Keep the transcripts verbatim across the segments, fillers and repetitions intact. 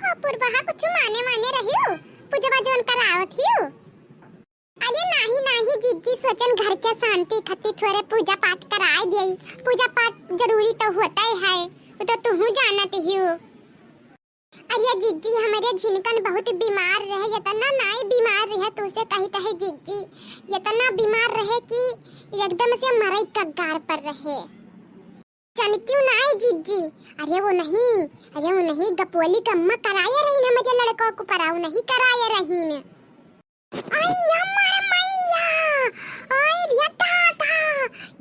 ओ पुरबहा कुछ माने वाने रहियो, पूजवा जौन करावत हियो। अरे नाही नाही जिज्जी, सोचन घर के शांति खातिर थोरे पूजा पाठ कराए दियई। पूजा पाठ जरूरी तो होता ही है, वो तो तुहू जानत हियो। अरे जिज्जी, हमरे झिनकन बहुत बीमार रहे, इतना नाई बीमार रहे, तुसे कही कहे जिज्जी, इतना बीमार रहे कि एकदम से मरई कगार पर रहे। चनतिउ नाई जिज्जी। अरे वो नहीं, अरे वो नहीं, गपोली का अम्मा कराए रहीन हमरे लड़का को पराऊ नहीं कराए रहीन। आई हमर मैया, आई रे दादा,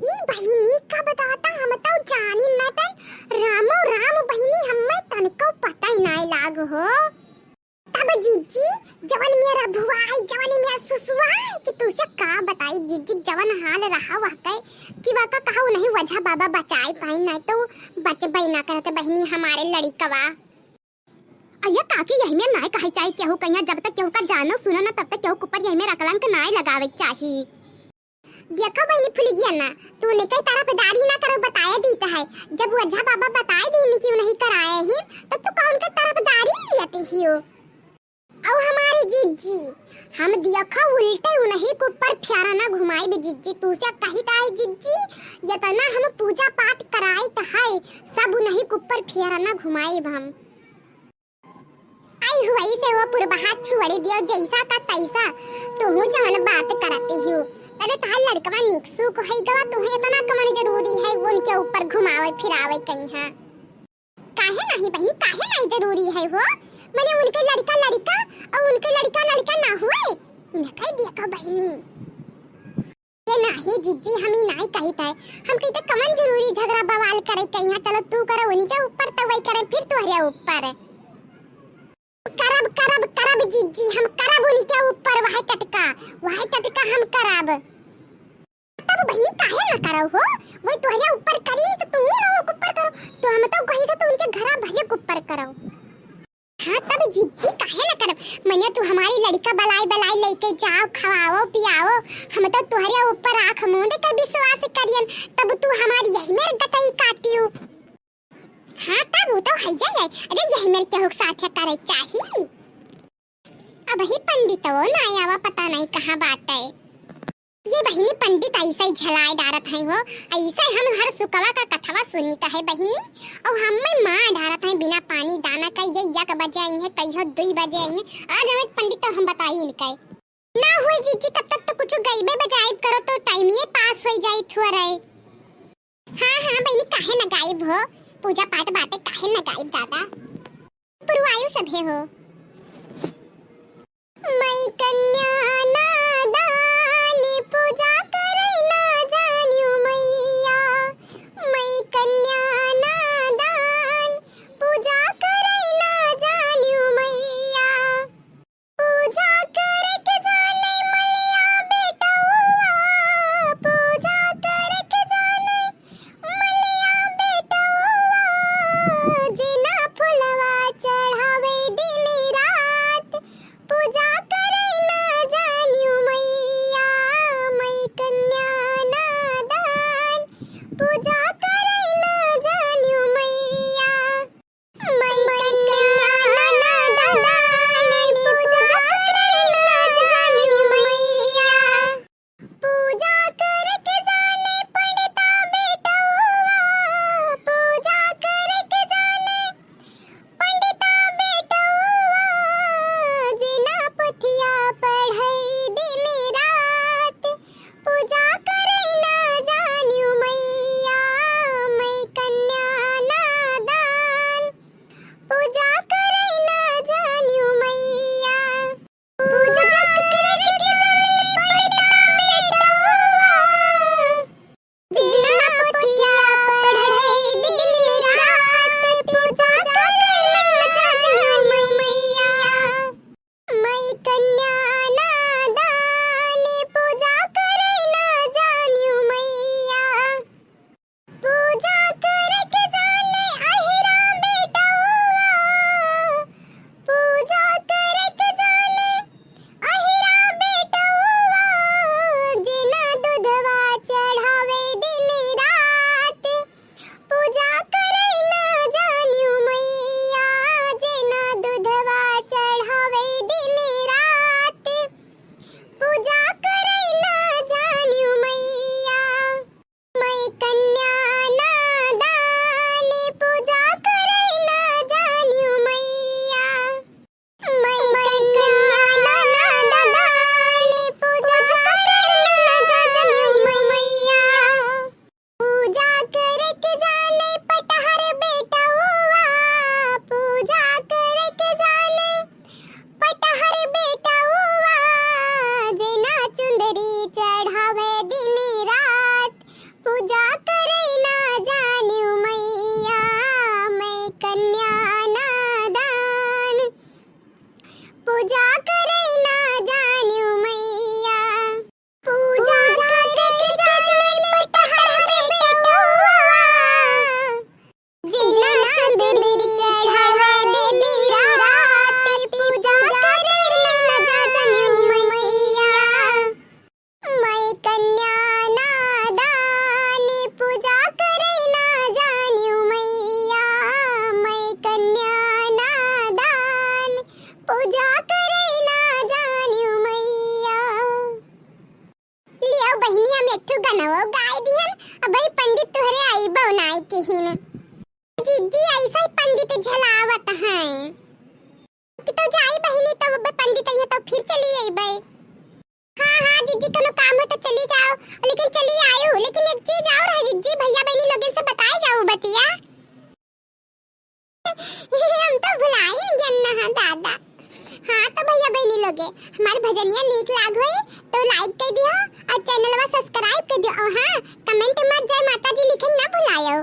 ई बहिनी का बताता हम तो जानी न तन। रामो राम बहिनी, हमें तनको पता ही नाई लाग हो। तब जिज्जी, जवन मेरा भुआ है, जवन मेरा सुसुआ है कि तुसे का बताई जिज्जी, जवन हाल रहा वह के कि वह का कहू नहीं वजह बाबा बचाए पाई, नहीं तो बचबई ना करत बहिनी हमारे लड़िकवा। अरे काकी, यही में नाय कहे चाही केहू कहिया, जब तक केहू का जानो सुनो ना, तब तक केहू के ऊपर यही में रकलंक नाय लगावे चाही। देखो बहिनी फुलिगिया ना, तू उनके तरफदारी ना करो, बताए दीत है। जब वजह बाबा बताए दीन कि उन्हीं कराए ही, तो तू कौन के तरफदारी लियत हियो? औ हमारी जिज्जी, हम देखो उल्टे उन्हीं के ऊपर फेरा ना घुमाई भी जिज्जी, तू से कही है जिज्जी, इतना हम पूजा पाठ कराइत है, सब उन्हीं के ऊपर फेरा ना घुमाई हम। आई हुआई से हो पुरबहा छोड़ी दियो जैसा का तैसा। तुहू जवन बात करती हियो। अरे तहार लड़कवा नीक सूख होई गवा, तुहे इतना कवन जरूरी है उनके ऊपर घुमावे फिरावे कहीं है? काहे नहीं बहिनी, काहे नहीं जरूरी है हो? मने उनके लड़का लड़का और उनके लड़का लड़का ना हुए? इनके देखो बहिनी। ये नाही जिज्जी, हम ही नाही कहित है। हम कहित है, कमन जरूरी झगड़ा बवाल करे कहीं है? चलो तू करो उनके ऊपर, तो वही करे फिर तोहरे ऊपर। करब, करब, करब जिज्जी, हम करब उनके ऊपर वह टटका, वह टटका हम करब। तब बहिनी काहे ना करब हो? वही तोहरे ऊपर करी नहीं तो तू ना ओके ऊपर करो। तो हम तो कही था तो उनके घरा भले के ऊपर करो। हाँ, तब जिज्जी काहे न करब? मने तू हमारी लड़िका बलाई बलाई लेके जाओ, खवाओ, पियाओ। हम तो तुहरे ऊपर आँख मूंद के विश्वास करियन, तब तू हमारी यही मेर गतई काटियो। हाँ, तब वो तो है ही है। अरे यही मेर केहू के साथे करे चाही। अब ही पंडित वो ना आवा, पता नहीं कहाँ बाटे। ये बहिनी पंडित ऐसे ही झलाए डारत हैं हो, ऐसे हम हर सुकवा का कथवा सुनित है बहिनी, और हमें मार डारत हैं बिना पानी दाना का, ये एक बजे आई है, कहियो दुई बजे आई है। आज हमें पंडित तो हम बताई इनका। ना हुए जीजी, तब तक तो कुछ गईबे बजाइब करो तो टाइम ये पास हो जाई थुआ रहे। हाँ, हाँ, बहिनी, काहे न गाइब हो? पूजा पाठ बाटे, काहे न गाइब दादा? पुरवायु सभे हो। मई कन्या नादान पूजा करे ना जान्यू मैया, मई कन्या नादान पूजा करे ना जान्यू मैया। पूजा करे के जाने मलिया बेटवा, पूजा करे के जाने मलिया बेटवा, जिना फुलवा चढ़ावे दिन रात, पूजा करे ना जान्यू मैया, मई जिज्जी ऐसा ही पंडित झलावत हैं कि तो जाई बहिनी, तब अबे पंडित अइहैं तो फिर चली अइबे। हाँ, हाँ, जिज्जी, कोनो काम हो तो चली जाओ, लेकिन चली आयो। लेकिन एक चीज और है जिज्जी, भैया बहिनी लोगन से बताए जाओ बतिया। हम तो भुलाइन गन ना, हाँ दादा। हाँ तो भैया बहिनी लोगे, हमार भजनिया नीक लाग होई तो like कर दियो और चैनलवा subscribe कर दियो। और हाँ, comment में जय माता जी लिखे ना भुलायो।